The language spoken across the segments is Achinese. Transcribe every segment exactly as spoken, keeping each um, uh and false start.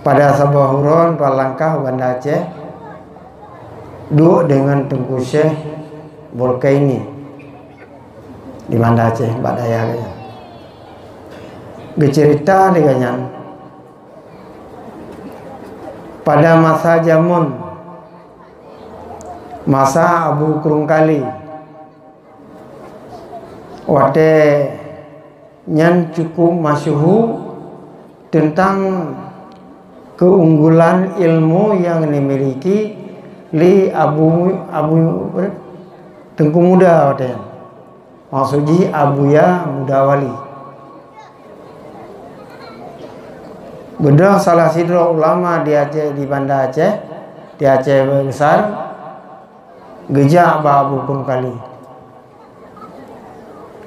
Pada saboh uroe Tuan Langkah u Banda Aceh duek deungon Teungku Syekh Bulkaini di Banda Aceh bak dayah geuh nyan. Geuceurita lé geuh nyan, pada masa jameun, masa Abu Krueng Kali, watée nyan cukup masyhur teuntang keunggulan ilmu nyang dimiliki lé Abu, Abu Teungku Muda watée nyan. Maksud jih Abuya Muda Wali. Beudôh salah sidroe ulama di Aceh, di Banda Aceh, di Aceh Besar, geujak bak Abu Krueng Kali.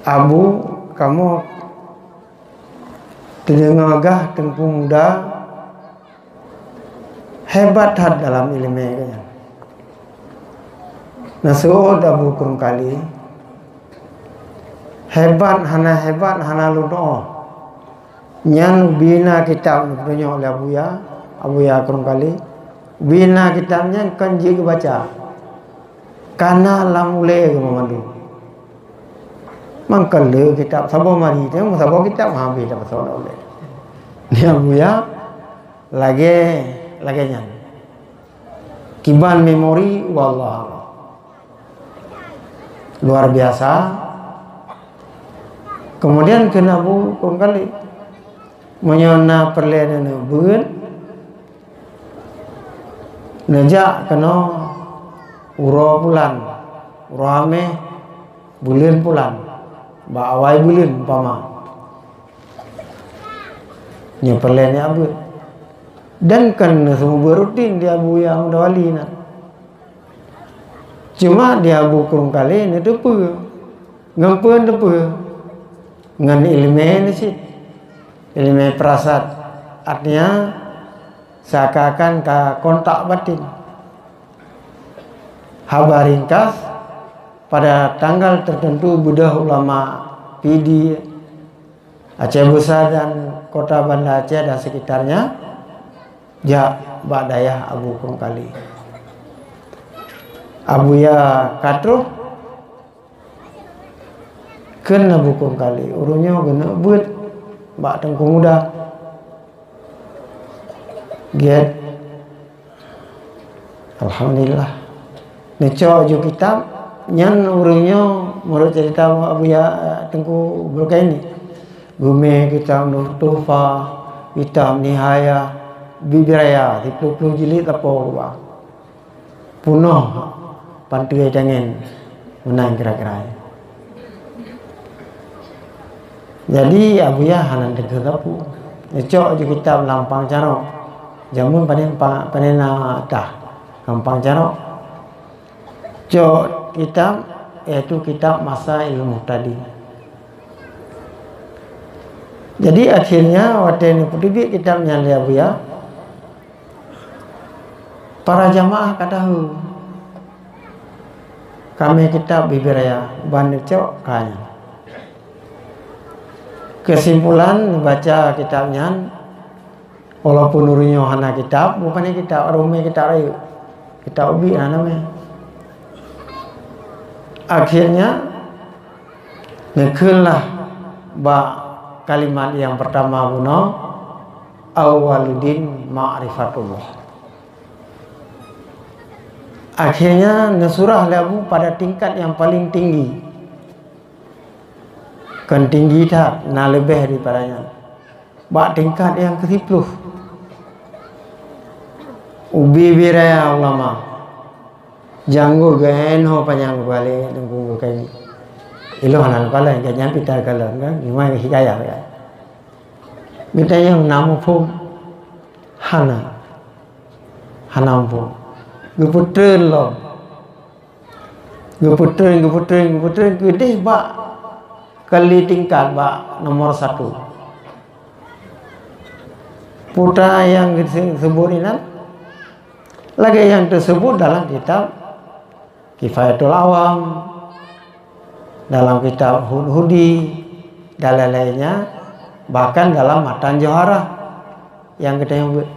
"Abu, kamoe teudeungoe gah Teungku Muda hebat that dalam iéleumé geuh nyan." Neuseuôt Abu Krueng Kali, "Hebat hana hebat hana lôn tu'oh. Nyan ubé na kitab," neutunyok lé Abuya, Abuya Krueng Kali, "ubé na kitab nyan kon jeuet geubaca. Ka na lam ulée geuh mandum. Mangkaleue kitab saboh mari teuh, saboh kitab habéh tapasoe lam ulée." Nyan Abuya lagée, lagée nyan. Kiban memori, wallah, luar biasa. Kemudian kheun Abu Krueng Kali, "Meunyoe na peureulée neuneuk beuet, neujak keunoe uroe bulan, uroe Hameh, buleuen pulan, bak awai buleuen umpama. Nyoe peureulée neujak beuet." Dan kon seumeubeuet rutin di Abuya Muda Wali nyan. Cuma di Abu Krueng Kali neuteupeue. Ngon peue neuteupeue? Ngon iéleumé nyan cit. Iéleumé peurasat. Artinya, seakan-akan ka kontak batin. Haba ringkas, pada tanggal tertentu beudôh ulama Pidie, Aceh Besar dan Kota Banda Aceh dan sekitarnya jak bak dayah Abu Krueng Kali. Abuya ka troh, kheun Abu Krueng Kali, "Ureuëng nyoe geuneuk beuet bak Teungku Muda." Gét. Alhamdulillah. Neucok ju kitab, nyan ureuëng nyoe, meunurot ceurita Abuya Teungku Bulkaini, geumé kitab Tuhfah, kitab Nihayah, Bidayah, siplôh-plôh jilid sapo keubah. Peunoh panteue tangen meunan kira-kira. Jadi, Abuya hana teuka sapeue. Neucok ju kitab lam pang carok. Jameun pane pa-, pane na tah lam pang carok. Cok kitab, yaitu kitab Masailul Muhtadin. Jadi, akhirnya, watée neupeuteubiet kitab nyan lé Abuya, para jamaah ka tahu, ka mé kitab Bidayah, ban neucok ka nyan. Keusimpulan, neubaca kitab nyan, walaupun ureuëng nyoe hana kitab, bukan kitab, ureuëng mé kitab rayeuk. Kitab ubit hana mé. Akhirnya, neukheunlah bak kalimat nyang peurtama bunoe, "Awwaluddin ma'rifatullah." Akhirnya, neusurah lé Abu pada tingkat nyang paleng tinggi. Kon tinggi that, na leubeh daripada nyan. Bak tingkat nyang keusiplôh, ubé-bé raya ulama. Janggo geuh ho panyang geubalée Teungku Bulkaini. Ilôn hana lôn kalon, gobnyan pih takalon kan, cuma hikayah kan. Geutanyoe na muphom? Hana. Hana muphom. Geupeutreun lom. Geupeutreun, geupeutreun, geupeutreun, geudeh bak kali tingkat bak nomor satu. Peue nyang geuseubut inan, lagée nyang teuseubut dalam kitab Kifayatul Awam, dalam kitab Hudhudi, dan lain-lainnya, bahkan dalam matan Jauharah nyang geutanyoe beuet.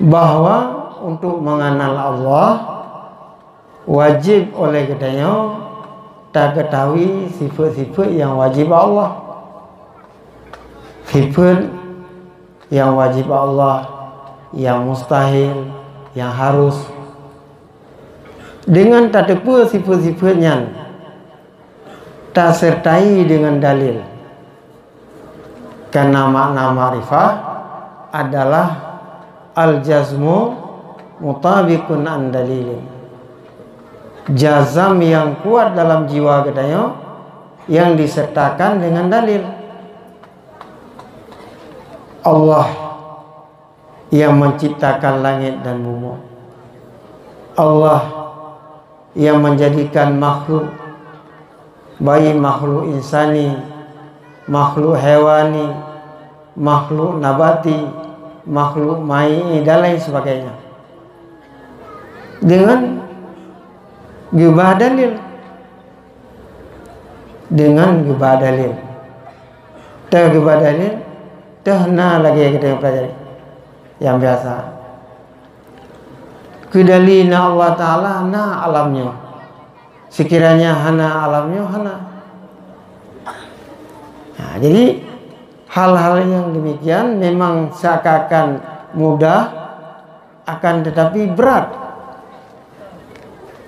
bahwa untuk mengenal Allah, wajib oleh geutanyoe takeutahui sifeut-sifeut nyang wajib bak Allah. Sifeut nyang wajib bak Allah, nyang mustahil, nyang harus. Dengan tateupeue sifeut-sifeut nyan, tasertai dengan dalil. Karena makna makrifah adalah al-jazmu mutabiqun an dalilin. Jazam yang kuat dalam jiwa geutanyoe yang disertakan dengan dalil. Allah yang menciptakan langit dan bumi. Allah yang menjadikan makhluk, baik makhluk insani, makhluk hewani, makhluk nabati, makhluk mai'i dan lain sebagainya. Dengan geuba dalil. Dengan geuba dalil. Teuh geuba dalil, teuh na lagée geutanyoe peulajari nyang biasa. Keudali na Allah Taala, na alam nyoe. Sekiranya hana alam nyoe, hana. Nah, jadi hal-hal yang demikian memang seakan-akan mudah, akan tetapi berat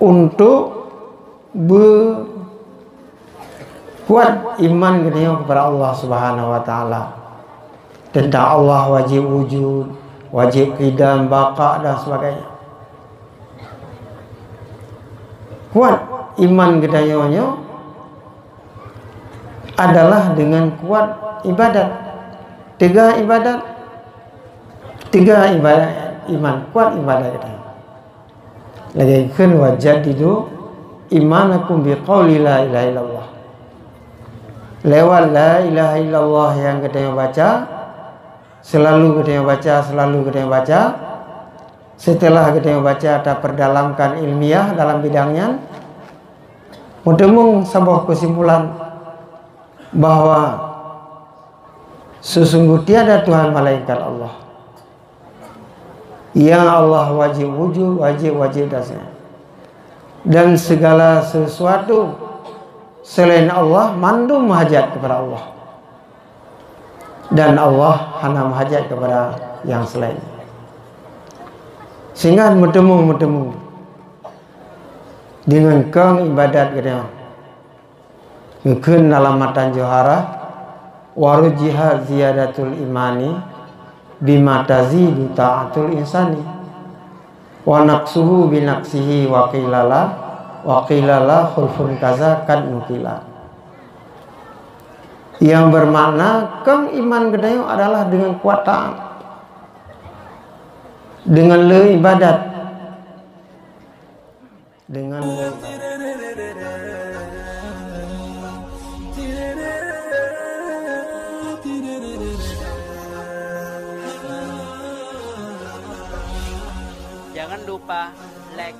untuk beu kuat iman geutanyoe kepada Allah Subhanahu wa Taala. Tentang Allah wajib wujud, wajib qidam, baqa dan sebagainya. Kuat iman geutanyoe nyoe adalah dengan kuat ibadat. Teuga ibadat, teuga ibadat iman, kuat ibadat geutanyoe. Lagée kheun, "Wa jaddidu imanakum bi qauli la ilaha illallah." Lewat la ilaha illallah yang geutanyoe baca, selalu geutanyoe baca, selalu geutanyoe baca, setelah geutanyoe baca, tapeudalamkan ilmiah dalam bidang nyan, meuteumong saboh keusimpulan bahwa sesungguh tiada Tuhan melainkan Allah. Yang Allah wajib wujud, wajib, wajib dasnya. Dan segala sesuatu selain Allah mandum hajat kepada Allah. Dan Allah hana meuhajat kepada yang selain. Sehingga meuteumong-meuteumong deungon kong ibadat geutanyoe. Geukheun dalam matan Johara, "Wa rujjiha ziyadatul imani bima tazidu ta'atul insani, wa naqsuhu bi naqsihi wa qila la, wa qila la khulfun kaza kad nukila." Yang bermakna, kong iman geutanyoe adalah dengan kuat taat, dengan le ibadat, dengan le Jangan lupa like,